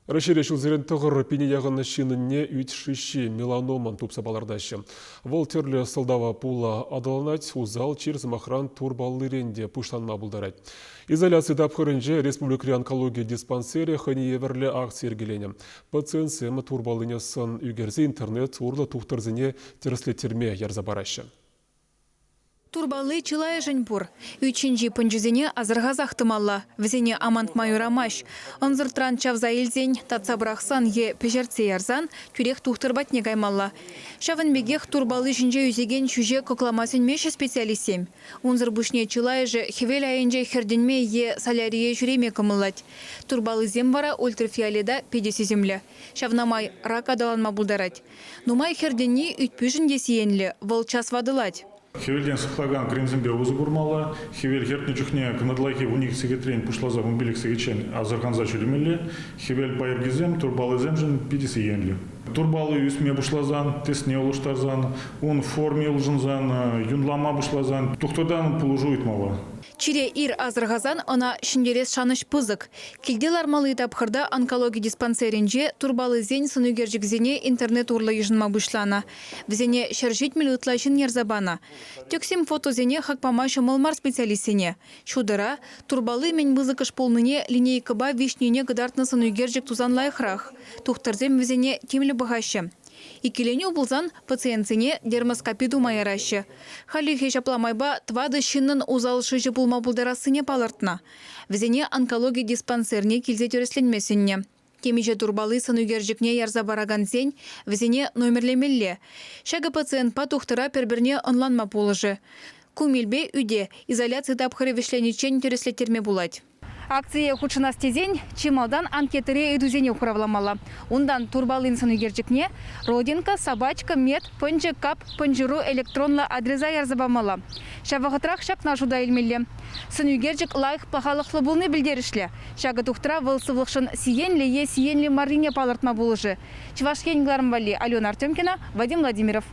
Раҫҫейре ҫулсерен 9 000 яхӑн ҫыннӑнне ӳт шыҫҫи, меланома тупса палӑртаҫҫӗ. Вӑл тӗрлӗ сӑлтава пула аталанать, усал чир, сӑмахран, турпаллирен те пуҫланма пултарать. Изоляци тапхӑрӗнче республикӑри онкологи диспансерӗ хӑйне евӗрлӗ акци йӗркеленӗ. Пациентсем турпаллине сӑн ӳкерсе интернет урлӑ тухтӑрсене тӗрӗслеттерме ярса параҫҫӗ. Турпалли чылайӑшӗн пур. Ӳт ҫинчи пӑнчӑсене асӑрхасах тӑмалла. Вӗсене амантма юрамасть. Ӑнсӑртран чавса илсен, татса пӑрахсан е пӗҫертсе ярсан тӳрех тухтӑр патне каймалла. Ҫавӑн пекех турпалли ҫинче ӳсекен ҫӳҫе кӑклама сӗнмеҫҫӗ специалистсем. Унсӑр пуҫне чылайӑшӗ хӗвел айӗнче хӗртӗнме е солярие ҫӳреме кӑмӑллать. Турпаллисем вара ультрафиолета питӗ сисӗмлӗ. Ҫавна май рак аталанма пултарать. Нумай хӗртӗнни ӳт-пӳшӗн те сиенлӗ, вӑл час ватӑлать. Хӗвелтен сыхлакан кремсемпе усӑ курмалла. Хӗвел хӗртнӗ чухне кӑнтӑрлахи 12 сехетрен пуҫласа 15 сехетчен асӑрханса ҫӳремелле. Хӗвел пайӑркисем турпаллисемшӗн питӗ сиенлӗ. Турпалли ӳсме пуҫласан, тӗсне улӑштарсан, ун форми улшӑнсан, юнлама пуҫласан тухтӑртан пулӑшу ыйтмалла. Чире ир асӑрхасан ӑна ҫӗнтерес шанӑҫ пысӑк. Килте лармалли тапхӑрта онкологи диспансерӗнче турпаллисен сӑнӳкерчӗкӗсене интернет урлӑ йышӑнма пуҫланӑ. Вӗсене 170 ытла ҫын ярса панӑ. Тӗксӗм фотосене хак пама ҫӑмӑл мар специалистсене. Ҫутӑра, турпалли мӗн пысӑкӑш пулнине линейкӑпа виҫнине кӑтартнӑ сӑнӳкерчӗк тусан лайӑхрах. Тухтӑрсем вӗсене тимлӗ пӑхаҫҫӗ. Иккӗленӳ пулсан пациентсене дермоскопи тума яраҫҫӗ. Хальлӗхе ҫапла майпа тӑватӑ ҫыннӑн усал шыҫӑ пулма пултарассине палӑртнӑ. Вӗсене онкологи диспансерне килсе тӗрӗсленме сӗннӗ. Темиҫе турпалли сӑнӳкерчӗкне ярса паракансен вӗсене номерлемелле. Ҫакӑ пациентпа тухтӑра пӗр-пӗрне ӑнланма пулӑшӗ. Ку мелпе ӳте изоляци тапхӑрӗ вӗҫлениччен тӗрӗслеттерме пулать. Акцие хутшӑнас тесен чи малтан анкетӑри ыйтусене хуравламалла. Унтан турпаллин сӑнӳкерчӗкне Родинка, Собачка, Мед, Пӑнчӑ, Кап, Пӑнчӑру электронлӑ адреса ярса памалла. Ҫав вӑхӑтрах ҫакна шута илмелле. Сӑнӳкерчӗк лайӑх пахалӑхлӑ пулни пӗлтерӗшлӗ. Ҫакӑ тухтӑра вӑл сывлӑхшӑн сиенлӗ е сиенлӗ маррине палӑртма пулӑшӗ. Чӑваш Ен кӑларӑм валли Алена Артемкина, Вадим Владимиров.